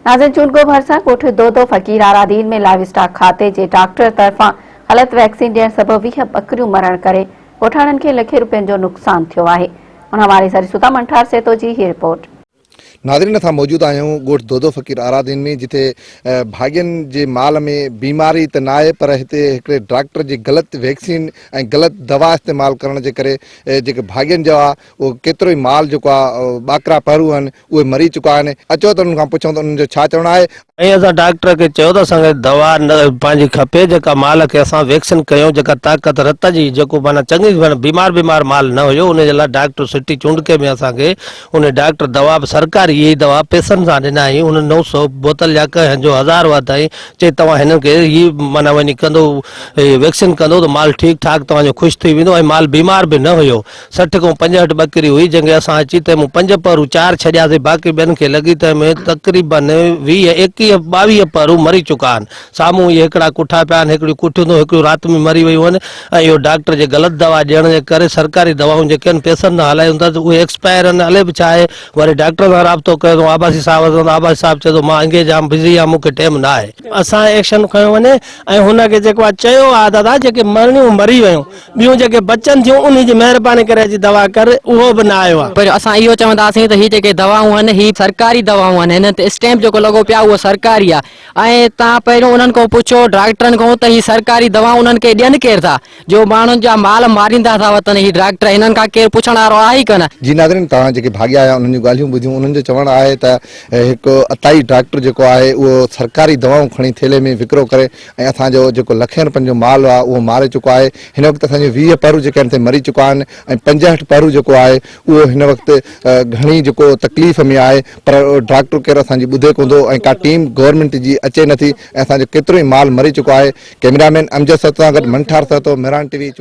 ناظرين چونڊڪو ڀرسان ڳوٺ دودو فقير آرادين ۾ لائيو اسٽاڪ کاتي جي ڊاڪٽر طرفان غلط ويڪسين ڏيڻ سبب 20 ٻڪريون مرڻ ڪري ڳوٺاڻن کي لکين روپين جو نقصان ٿيو آهي. ان حوالي سان ڏسون ٿا منٺار سهتو جي هي رپورٽ. ناظرين اسان موجود آهيون ڳوٺ دودو فقير آرادين ۾ جتي ڀاڳين جي مال ۾ بيماري ته ناهي پر هتي هڪڙي ڊاڪٽر جي غلط ويڪسين ۽ غلط دوا استعمال ڪرڻ جي ڪري جيڪي ڀاڳين جا اهو ڪيترو ئي مال جيڪو آهي ٻاڪرا پهرو آهن اهي مري چڪا آهن اچو ته انهن کان پڇون ته انهن جو ڇا چوڻ آهي. ۽ اسان ڊاڪٽر کي چيو ته اسان کي دوا نه پنهنجي کپي جيڪا مال کي اسان ويڪسين ڪيون جيڪا طاقت رت جي جيڪو معنيٰ چڱي معنيٰ بيمار بيمار مال نه هيو ان جي لاء ڊاڪٽر سٽي چونڊڪي ۾ اسان کي ان ڊاڪٽر دوا به سرڪاري اهي دوا پئسن سان ڏنائين ان 900 بوتل جا ڪنهن جو هزار وڌائين چي توهان هنن کي هي معنيٰ وڃي ڪندو ويڪسين ڪندو ته مال ٺيڪ ٺاڪ توهان جو خوش ٿي ويندو ۽ مال بيمار به نه هيو 60 کان 65 ٻڪري هئي، جنهن کي اسان اچي تنهن مون پنج پهرو چار ڇڏياسين، باقي ٻين کي لڳي، تنهن ۾ تقريباً 20، 21، 22 پهرو مري چڪا آهن. سامهون اهي هڪڙا ڪٺا پيا آهن، هڪڙيون ڪٺيون ٿيون، هڪڙيون رات ۾ مري ويون آهن ۽ اهو ڊاڪٽر جي غلط دوا ڏيڻ جي ڪري سرڪاري دوائون جيڪي آهن پئسن تان هلايون ٿا ته اهي ايڪسپائر آهن، الائي به ڇا آهي، وري ڊاڪٽر سان رابطو ڪيو اٿئون عباسي صاحب سان ته عباسي صاحب چئي ٿو مان انگيج آهيان، بزي آهيان، مون کي ٽيم نه آهي. اسان ايڪشن کنيو وڃي ۽ هن کي جيڪو آهي چيو آهي دادا جيڪي مرڻيون مري ويون ٻيون جيڪي بچن ٿيون انهي جي مهرباني ڪري اچي دوا ڪر اهو به نه آيو آهي. پر اسان اهو چونداسين ته هي جيڪي دوائون آهن هي سرڪاري دوائون آهن هنن تي اسٽيمپ جيڪو لڳو پيو آهي اهو سرڪاري آهي ۽ توهان پهريون انهن کان پڇو ڊاڪٽرن کان ته هي سرڪاري دوائون انهن کي ڏين ڪير ٿا جو ماڻهن جا مال ماريندا ٿا وتن هي ڊاڪٽر هنن کان ڪير پڇڻ وارو آهي ئي ڪونه. جي ناظرين توهان جيڪي ڀاڳيا آهيا انهن جون ڳالهيون ٻڌيون انهن جو چوڻ آهي ته هڪ عطائي ڊاڪٽر جيڪو آهي اهو سرڪاري دوائون کڻي ٿيلهي ۾ وڪرو ڪري ۽ اسان جو جيڪو لکين روپين جو مال آهي اهو ماري چڪو آهي هن وقت اسان جو 20 پهرو جيڪي آهن سي مري چڪا آهن ۽ 65 پهرو جيڪو آهي اهو هن وقت گهڻي جيڪو تڪليف ۾ آهي پر ڊاڪٽر ڪير اسان جي ٻڌي ڪونه ٿو ۽ ڪا ٽيم گورنمينٽ جي اچي نٿي ۽ اسان جو ڪيترو ئي مال مري چڪو آهي ڪئميرا مين امجد سهتو سان گڏ منٺار سهتو مهراڻ ٽي وي.